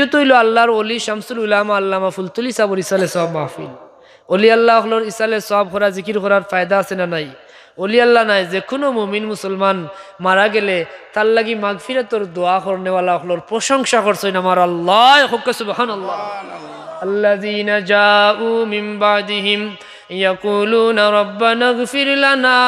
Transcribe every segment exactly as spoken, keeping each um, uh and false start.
তো অইলো আল্লাহর অলি শামসুল উলামা আল্লামা ফুলতুলি সাবর ইসালে সওয়াব মাহফিল। অলি আল্লাহ অকলর ইসালে সওয়াব করা, জিকির করার ফায়দা আছে না নাই? অলি আল্লাহ নায়, যেকুনু মুমিন মুসলমান মারা গেলে তার লাগি মাগফিরাতর দোয়া করনেওয়ালা অকলর প্রশংসা করছইন আমার আল্লাহ। কউক্কা সুবহানাল্লাহ। الذين جاءوا من بعدهم يقولون ربنا اغفر لنا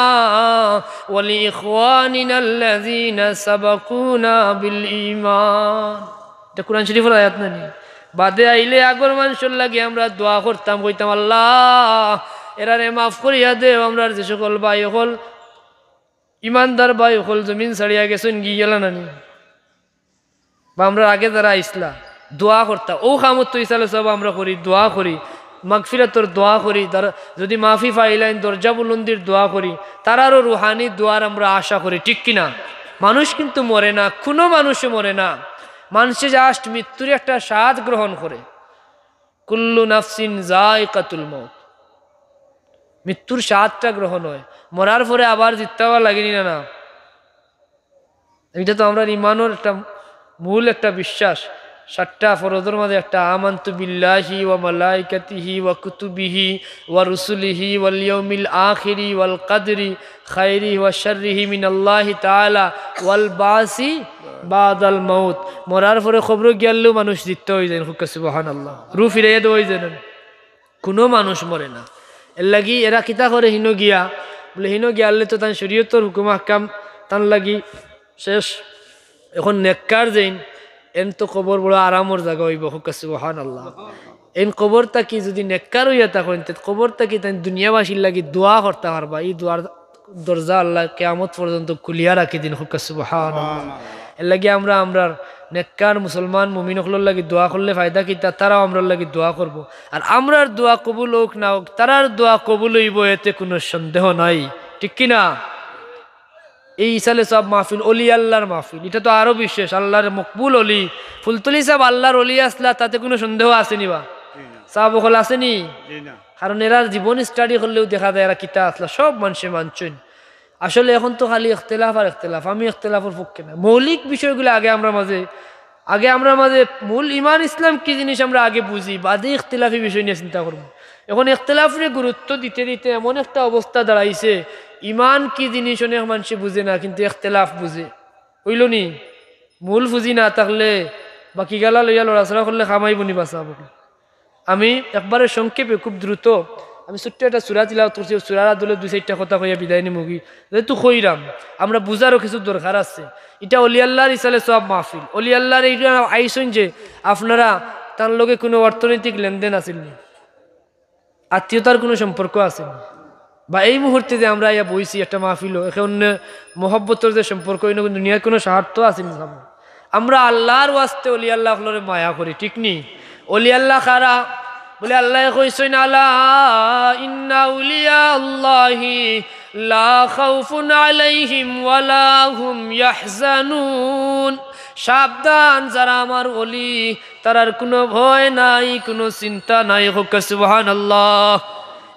ولإخواننا الذين سبقونا بالإيمان. ইটা কুরআন শরীফর আয়াত নানি? বাদে আইলে আগর মানষর লাগি আমরা দোয়া করতাম, কইতাম, "আল্লাহ, এরারে মাফ করিয়া দেও, আমরার যে সকল ভাই অকল, ইমানদার ভাই অকল জমিন ছাড়িয়া গেছইন গি, গেলা নানি?" বা আমরার আগে যারা আইছলা, দোয়া করতা, অউ কামত তো ইসালে সওয়াব আমরা করি, দোয়া করি, মাগফিরাতর দোয়া করি, তারা যদি মাফি পাইলাইন, দরজা বুলন্দির দোয়া করি, তারারও রুহানি দোয়ার আমরা আশা করি, ঠিক কি না? মানুষ কিন্তু মরে না, কুনু মানুষে মরে না। মানষে just মৃত্যুর একটা স্বাদ গ্রহণ করে। কুল্লু নাফসিন যায়িকাতুল মউত, মৃত্যুর স্বাদটা গ্রহণ অয়, মরার পরে আবার জিত্তা অওয়া লাগেনি না? না, ইটা তো আমরার ইমানর একটা মূল একটা বিশ্বাস। সাতটা ফরজর মাঝে একটা, আমানতু বিল্লাহি ওয়া মালাইকাতিহি ওয়া কুতুবিহি ওয়া রুসুলিহি ওয়াল ইয়াউমিল আখিরি ওয়াল কদরি খাইরিহি ওয়া শাররিহি মিনাল্লাহি তাআলা ওয়াল বাসি বাদাল মাউত। মরার পরে কবরো গিয়ারলেও মানুষ জিত্তা অইযাইন, কউক্কা সুবহানাল্লাহ। রুহ ফিরাইয়া দেওয়া অইযাইন। কুনু মানুষ মরে না। এরলাগি এরা কিতা করে হিনো গিয়া? বুলে, হিনো গিয়ারলে তো তান শরীয়তর হুকুম আহকাম তান লাগি শেষ। এখন নেককার যেইন, এন তো কবর বড় আরামর জাগা অইবো, কউক্কা সুবহানাল্লাহ। এন কবর থাকি যদি নেককার অইয়া থাকইন, তে কবর থাকি তাইন দুনিয়াবাসীর লাগি দোয়া করতা পারবা। ই দোয়ার দরজা আল্লায় কিয়ামত পর্যন্ত খুলিয়া রাখি দিন, কউক্কা সুবহানাল্লাহ। এরলাগি আমরা আমরার নেককার মুসলমান মুমিন অকলর লাগি দোয়া করলে ফায়দা কিতা? তারাও আমরার লাগি দোয়া করবো। আর আমরার দোয়া কবুল অউক না অউক, তারার দোয়া কবুল অইবো, এতে কুনু সন্দেহ নাই, ঠিক কি না? এই ইসালে সওয়াব মাহফিল, অলি আল্লাহর মাহফিল, ইটা তো আরো বিশেষ। আল্লাহর মকবুল অলি, ফুলতলি সাব আল্লাহর অলি আছলা, তাতে কুনু সন্দেহ আছেনি বা? জি না। সাব অকল আছেনি? জি না। কারণ এরার জীবন study করলেও দেখা যায় এরা কিতা আছলা, সব মানষে মানছইন। আসলে এখন তো খালি ইখতিলাফ আর ইখতিলাফ, আমি ইখতিলাফর পক্ষে না। মৌলিক বিষয়গুলা আগে আমরার মাঝে, আগে আমরার মাঝে মূল ইমান ইসলাম কি জিনিস আমরা আগে বুঝি, বাদে ইখতিলাফি বিষয় নিয়া চিন্তা করমু। এখন ইখতিলাফরে গুরুত্ব দিতে দিতে এমন একটা অবস্থা দাঁড়াইছে, ইমান কি জিনিস অনেক মানষে বুঝে না, কিন্তু ইখতিলাফ বুঝে। অইলো নি? মূল পুঁজি না থাকলে বাকিগালা লইয়া লড়াচড়া করলে কাম আইবো নি বাছা? আমি একবারে সংক্ষেপে, খুব দ্রুত, আমি ছোট্ট একটা সূরা তিলাওয়াত করছি, অউ সূরার আদলে দুই চাইরটা কথা কইয়া বিদায় নিমুগি। যেহেতু কইরাম, আমরা বুঝারও কিছু দরকার আছে। ইটা অলি আল্লাহর ইসালে সওয়াব মাহফিল। অলি আল্লাহর ইটা আইছইন যে আপনারা তান লগে কুনু অর্থনৈতিক লেনদেন আছিল নি, আত্মীয়তার কুনু সম্পর্ক আছিল নি, বা এই মুহূর্তে যে আমরা আইয়া বইছি একটা মাহফিলো, একে অন্যে মহব্বতর যে সম্পর্ক, ইনো দুনিয়ার কুনু স্বার্থ আছিল নি? আমরা আল্লাহর ওয়াস্তে অলি আল্লাহ অকলরে মায়া করি, ঠিক নি? অলি আল্লাহ কারা? বুলে আল্লায় কইছইন, "আলা ইন্না আউলিয়া আল্লাহি লা খাউফুন আলাইহিম ওয়া লা হুম ইয়াহজানুন।" সাবধান, যারা আমার অলি, তারার কুনু ভয় নাই, কুনু চিন্তা নাই। কউক্কা সুবহানাল্লাহ।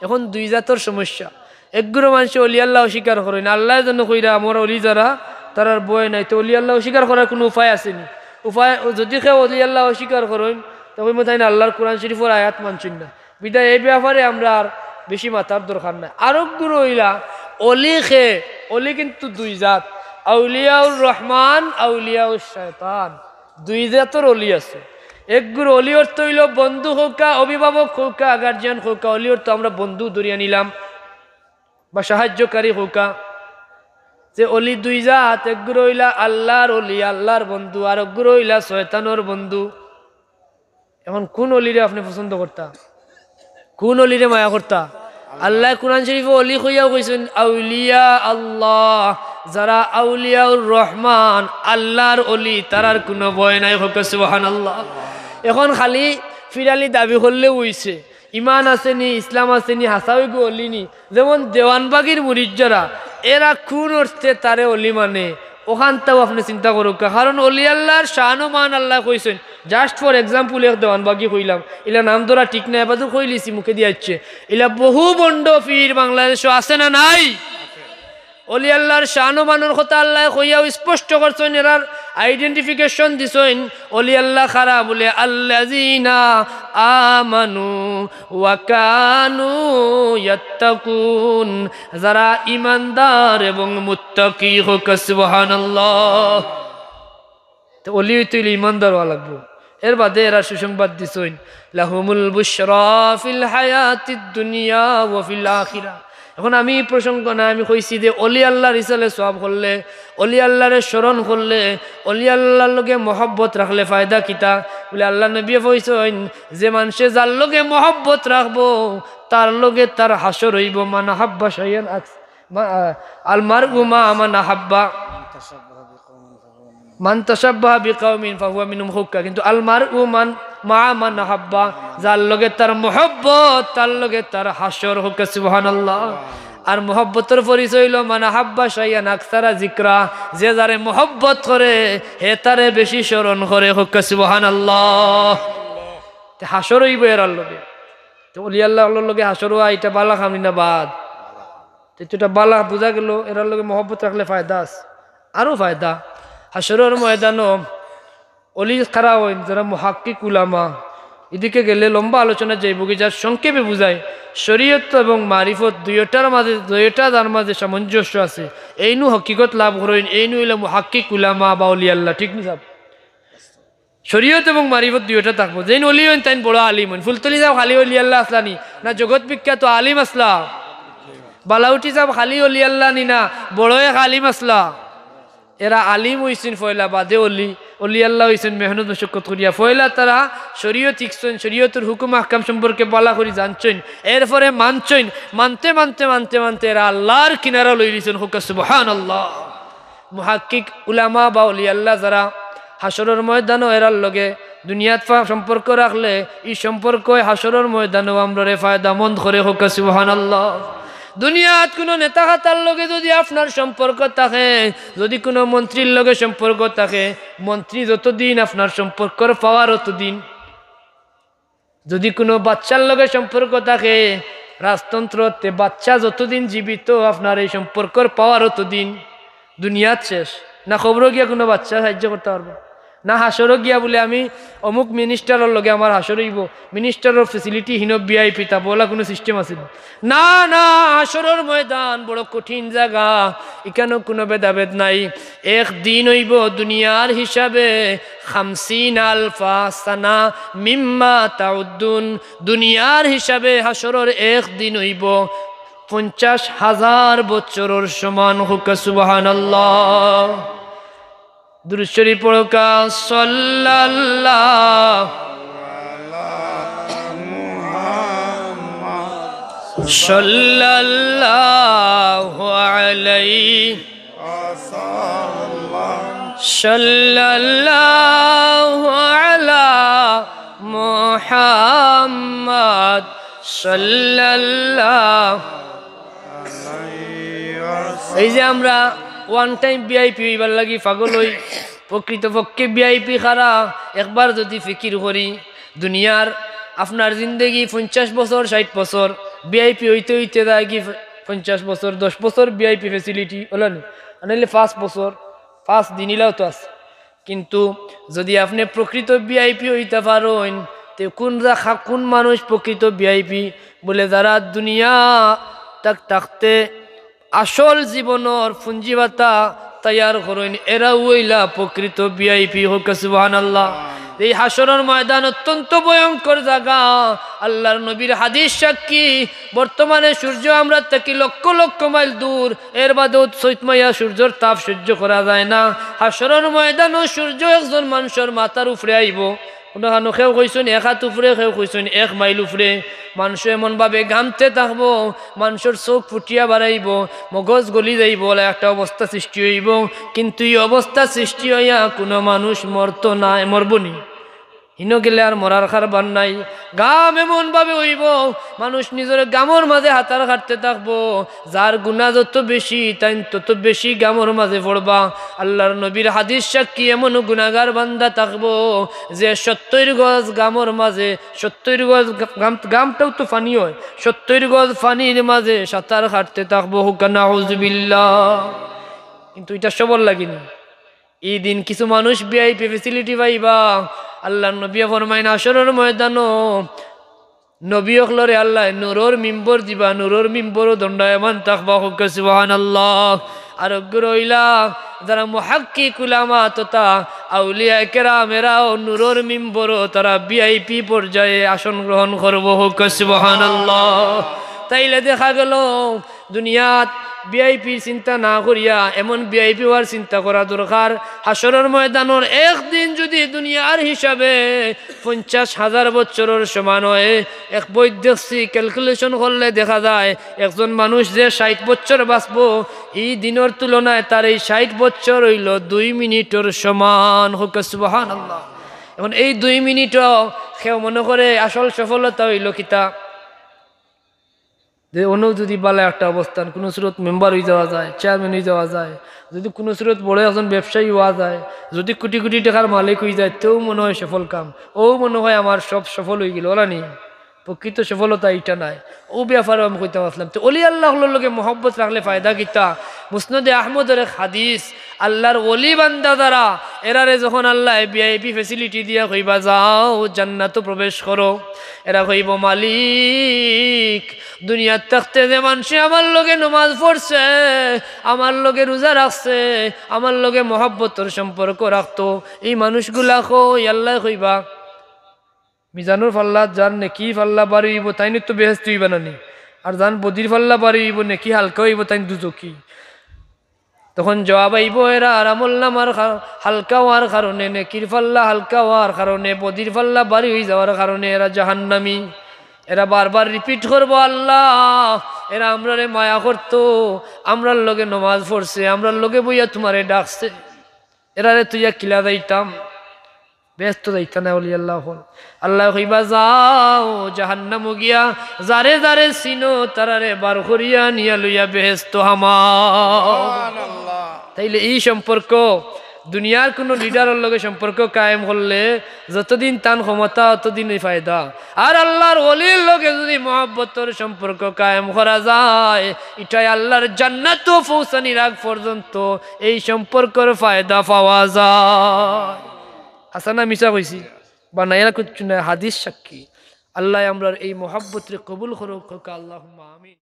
এখন দুই জাতর সমস্যা। একগুরু মানষে অলি আল্লাহ অস্বীকার করইন, আল্লায় যেন কইরা আমার অলি যারা, তারার ভয় নাই। তে অলি আল্লাহ অস্বীকার করার কুনু উপায় আছে নি? উপায়, যদি কেউ অলি আল্লাহ অস্বীকার করইন, তে কইমু তাইন আল্লাহর কুরআন শরীফর আয়াত মানছইন না। বিধায় এই ব্যাপারে আমরা আর বেশি মাতার দরকার নাই। আরক গুরু অইলা, অলি কে, অলি কিন্তু দুই জাত, আউলিয়াউর রহমান, আউলিয়াউশ শয়তান, দুই জাতর অলি আছে। এক গুরু অলি অর্থ অইলো বন্ধু কউক্কা, অভিভাবক কউক্কা, গার্জিয়ান কউক্কা, অলি অর্থ আমরা বন্ধু ধরিয়া নিলাম। বা সাহায্যকারী কউক্কা। যে অলি দুই জাত, এক গুরু অইলা আল্লাহর অলি, আল্লাহর বন্ধু, আর এক গুরু অইলা শয়তানর বন্ধু। এখন কুন অলিরে আপনে পছন্দ করতা? কুন অলিরে মায়া করতা? আল্লায় কুরআন শরীফো অলি কইয়াও কইছইন, "আউলিয়া আল্লাহ, যারা আউলিয়াউর রহমান, আল্লাহর অলি, তারার কুনু ভয় নাই।" কউক্কা সুবহানাল্লাহ। এখন খালি ফিরালি দাবি করলেও অইছে, ইমান আছে নি, ইসলাম আছে নি, হাছা অইগু অলি নি। যেমন দেওয়ানবাগির মুরিদ যারা, এরা কুন অর্থে তারে অলি মানে, অখানটাও আপনে চিন্তা করউক্কা। কারণ অলি আল্লাহর শান ও মান আল্লায় কইছইন। Just for example, এক দেওয়ানবাগি কইলাম, ইলা নাম ধরা ঠিক নায়, এবাদুর কইলিছি মুখেদি আইছে। ইলা বহু ভন্ড পীর বাংলাদেশো আছে না নাই? অলি আল্লাহর শান ও মানর কথা আল্লায় কইয়াউ স্পষ্ট করছইন, এরার identification দিছইন। অলি আল্লাহ কারা বুলে, আল্লাযীনা আমানু ওয়া কানু ইয়াত্তাকুন, যারা ইমানদার এবং মুত্তাকি। কউক্কা সুবহানাল্লাহ। তে অলি অইতে অইলে ইমানদার অওয়া লাগবো। এর বাদে এরা সুসংবাদ দিছইন, লাহুমুল বুশরা ফিল হায়াতিদ দুনিয়া ওয়া ফিল আখিরা। এখন আমি ই প্রসঙ্গ না, আমি কইছি যে অলি আল্লাহর ইসালে সওয়াব করলে, অলি আল্লাহরে স্মরণ করলে, অলি আল্লাহর লগে মহব্বত রাখলে ফায়দা কিতা? বুলে আল্লাহর নবীয়ে কইছইন যে মানষে যার লগে মহব্বত রাখবো, তার লগে তার হাশর অইবো। মান আহাব্বা শাইয়ান আকস-, মা-, আ, আল মারউ মা মান আহাব্বা। মান তাশাব্বাহা বিকাউমিন ফাহুয়া মিনহুম। কউক্কা, কিন্তু আল মারউ মান, মা মান আহাব্বা, যার লগে তার মহব্বত, তার লগে তার হাশর। কউক্কা সুবহানাল্লাহ। আর মহব্বতর পরিচয় অইলো মান আহাব্বা শাইয়ান আকসারা যিকরা, যে যারে মহব্বত করে, হে তারে বেশি স্মরণ করে। কউক্কা সুবহানাল্লাহ। তে হাশর অইবো এরার লগে। তে অলি আল্লাহ অকলর লগে হাশর অওয়া, ইটা বালা কাম নি না বাদ? তে ইটা বালা বুঝা গেলো, এরার লগে মহব্বত রাখলে ফায়দা আছে, আরো ফায়দা। হাশরর ময়দানো অলি কারা অইন, যারা মুহাক্কিক উলামা। ইদিকে গেলে লম্বা আলোচনা যাইবোগি, যার সংক্ষেপে বুঝাই, শরীয়ত এবং মারিফত দুইটার মাঝে, দুইটা যার মাঝে সামঞ্জস্য আছে, এইনু হকিকত লাভ করইন, এইনু অইলা মুহাক্কিক উলামা বা অলি আল্লাহ, ঠিক নি সাব? শরীয়ত এবং মারিফত দুইটা থাকবো। যেইন অলি অইন, তাইন বড় আলিম অইন। ফুলতলি সাব খালি অলি আল্লাহ আছলা নি, না জগৎ বিখ্যাত আলিম আছলা? বালাউটি সাব খালি অলি আল্লাহ নি, না বড় এক আলিম আছলা? এরা আলিম অইছইন পয়লা, বাদে অলি, অলি আল্লাহ অইছইন মেহনত মশক্কত করিয়া। পয়লা তারা শরীয়ত শিখছইন, শরীয়তর হুকুম আহকাম সম্পর্কে বালা করি জানছইন, এরপরে মানছইন, মানতে মানতে মানতে মানতে এরা আল্লাহর কিনারা লইলিছইন। কউক্কা সুবহানাল্লাহ। মুহাক্কিক উলামা বা অলি আল্লাহ যারা, হাশরর ময়দানো এরার লগে দুনিয়াত ফা-, সম্পর্ক রাখলে, ই সম্পর্ক হাশরর ময়দানো আমরারে ফায়দামন্দ করে। কউক্কা সুবহানাল্লাহ। দুনিয়াত কুনু নেতা খাতার লগে যুদি আপনার সম্পর্ক থাকে, যুদি কুনু মন্ত্রীর লগে সম্পর্ক থাকে, মন্ত্রী যতদিন আপনার সম্পর্কর পাওয়ার অতদিন, যুদি কুনু বাচ্চার লগে সম্পর্ক থাকে, রাজতন্ত্রতে বাচ্চা যতদিন জীবিত আপনার এই সম্পর্কর পাওয়ার অতদিন। দুনিয়াত শেষ। না কবরো গিয়া কুনু বাচ্চা সাহায্য করতা পারবো, না হাশরো গিয়া বুলে আমি অমুক মিনিস্টারর লগে আমার হাশর অইবো, মিনিস্টারর facility হিনো, ভিআইপি তা বলা কুনু system আছে নি? না, না, হাশরর ময়দান বড় কঠিন জাগা, ইখানো কুনু ভেদাভেদ নাই। এক দিন অইবো দুনিয়ার হিসাবে খামসিন আলফা সানা মিম্মা তাউদ্দুন, দুনিয়ার হিসাবে হাশরর এক দিন অইবো পঞ্চাশ হাজার বছরর সমান। কউক্কা সুবহানাল্লাহ। দুরূদ শরীফ পড়উক্কা। সাল্লাল্লাহু সাল্লাল্লাহু আলাইহি সাল্লাল্লাহু আলা মুহাম্মদ সাল্লাল্লাহু। এই যে আমরা one time ভিআইপি অইবার লাগি পাগল অই, প্রকৃতপক্ষে ভিআইপি কারা একবার যুদি ফিকির করি, দুনিয়ার আপনার জিন্দেগি পঞ্চাশ বছর, ষাইট বছর, ভিআইপি অইতে অইতে যায়গি পঞ্চাশ বছর, দশ বছর ভিআইপি facility অইলো নি, আর নাইলে পাঁচ বছর, পাঁচ দিন ইলাও তো আছে। কিন্তু যুদি আপনে প্রকৃত ভিআইপি অইতা পারইন, তে কুন রাখা, কুন মানুষ প্রকৃত ভিআইপি? বুলে, যারা দুনিয়া থাক-, থাকতে আসল জীবনর পুঞ্জিবাতা তৈয়ার করইন, এরাউ অইলা প্রকৃত ভিআইপি। কউক্কা সুবহানাল্লাহ। এই হাশরর ময়দান অত্যন্ত ভয়ঙ্কর জাগা। আল্লাহর নবীর হাদিস সাক্ষী, বর্তমানে সূর্য আমরার থাকি লক্ষ লক্ষ মাইল দূর, এর বাদেও চৈত মাইয়া সূর্যর তাপ সহ্য করা যায় না। হাশরর ময়দানো সূর্য একজন মানষর মাথার উপরে আইবো। কুনুখানো কেউ কইছইন এক হাত উপরে, কেউ কইছইন এক মাইল উপরে। মানষে এমনভাবে ঘামতে থাকবো, মানষর চউখ ফুটিয়া বারাইবো, মগজ গলি যাইবো, অলা একটা অবস্থা সৃষ্টি অইবো। কিন্তু ই অবস্থা সৃষ্টি অইয়া কুনু মানুষ মরতো নায়, মরবো নি? হিনো গেলে আর মরার কারবার নাই। গাম এমন ভাবে অইবো, মানুষ নিজরে গামর মাঝে হাতার কাটতে থাকবো। যার গুনা যত বেশি, তাইন তত বেশি গামর মাঝে পড়বা। আল্লাহর নবীর হাদিস সাক্ষী, এমন গুনাগার বান্দা থাকবো যে সত্তইর গজ গামর মাঝে, সত্তইর গজ গাম, গামটাও তো পানি অয়, সত্তইর গজ পানির মাঝে সাঁতার কাটতে থাকবো। হুক্কা নাউজুবিল্লাহ। কিন্তু ইটা সবর লাগি নি। ই দিন কিছু মানুষ ভিআইপি ফেসিলিটি পাইবা। আল্লাহর নবীয়ে ফরমাইন, হাশরর ময়দানো নবী অকলরে আল্লায় নূরর মিম্বর দিবা, নূরর মিম্বরো দণ্ডায়মান থাকবা। হুক্কা সুবহানাল্লাহ। আর অগুর অইলা যারা মুহাক্কিক উলামা তথা আউলিয়ায়ে কেরাম, এরাও নূরর মিম্বরো তারা ভিআইপি পর্যায়ে আসন গ্রহণ করবো। হুক্কা সুবহানাল্লাহ। তাইলে দেখা গেল দুনিয়াত ভিআইপির চিন্তা না করিয়া এমন ভিআইপি অওয়ার চিন্তা করা দরকার। হাশরর ময়দানর একদিন যুদি দুনিয়ার হিসাবে পঞ্চাশ হাজার বছরর সমান অয়, এক বৈদ্যসি ক্যালকুলেশন করলে দেখা যায় একজন মানুষ যে ষাইট বছর বাঁচবো, ই দিনর তুলনায় তার এই ষাইট বছর অইলো দুই মিনিটর সমান। হুক্কা সুবহানাল্লাহ। এখন এই দুই মিনিটও কেউ মনো করে আসল সফলতা অইলো কিতা? যে অনো যুদি ভালা একটা অবস্থান, কুনু সুরত মেম্বার অইযাওয়া যায়, চেয়ারম্যান অইযাওয়া যায়, যুদি কুনু সুরত বড় একজন ব্যবসায়ী অওয়া যায়, যুদি কুটি কুটি টেকার মালিক অইযায়, তেউ মনো অয় সফল কাম, অউ মনো অয় আমার সব সফল অইগেলো, অলা নি? প্রকৃত সফলতা ইটা নায়। অউ ব্যাপারেও আমি কইতাম আছলাম। তে অলি আল্লাহ অকলর লগে মহব্বত রাখলে ফায়দা কিতা? মুসনাদে আহমদর এক হাদিস, আল্লাহর অলি বান্দা যারা, এরারে যখন আল্লায় ভিআইপি ফেসিলিটি দিয়া কইবা, "যাও, জান্নাতো প্রবেশ করো", এরা কইবো, "মালিক, দুনিয়াত থাকতে যে মানষে আমার লগে নমাজ পড়ছে, আমার লগে রোজা রাখছে, আমার লগে মহব্বতর সম্পর্ক রাখতো, ই মানুষগুলা কই?" আল্লায় কইবা, মিজানর পাল্লাত যার নেকি পাল্লা ভারি অইবো, তাইন তো বেহেস্তি অইবা না নি? আর যান বদির পাল্লা ভারি অইবো, নেকি হালকা অইবো, তাইন দুজখি। তখন জবাব আইবো, এরার আমলনামার হা-, হালকা অওয়ার কারণে, নেকির পাল্লা হালকা অওয়ার কারণে, বদির পাল্লা ভারি অইযাওয়ার কারণে এরা জাহান্নামী। এরা বারবার রিপিট করবো, "আল্লাহ, এরা আমরারে মায়া করতো, আমরার লগে নমাজ পড়ছে, আমরার লগে বইয়া তুমারে ডাকছে।" এরারে থইয়া কিলা যাইতাম? বেহেস্তো যাইতা নায় অলি আল্লাহ অকল। আল্লায় কইবা, "যাও, জাহান্নামো গিয়া যারে যারে চিনো, তারারে বার করিয়া নিয়া লইয়া বেহেস্তো হামাও।" সুবহানাল্লাহ। তাইলে ই সম্পর্ক, দুনিয়ার কুনু লিডারর লগে সম্পর্ক কায়েম করলে যতদিন তান ক্ষমতা, অতদিনই ফায়দা। আর আল্লাহর অলির লগে যুদি মহব্বতর সম্পর্ক কায়েম করা যায়, ইটায় আল্লাহর জান্নাতো পৌঁছানির আগ পর্যন্ত এই সম্পর্কর ফায়দা পাওয়া যায়। হাছা না মিছা কইছি? বানাইয়া কুচ্ছু না, হাদিস সাক্ষী। আল্লায় আমরার এই মহব্বতরে কবুল করুক, কউক্কা আল্লাহুম্মা আমিন।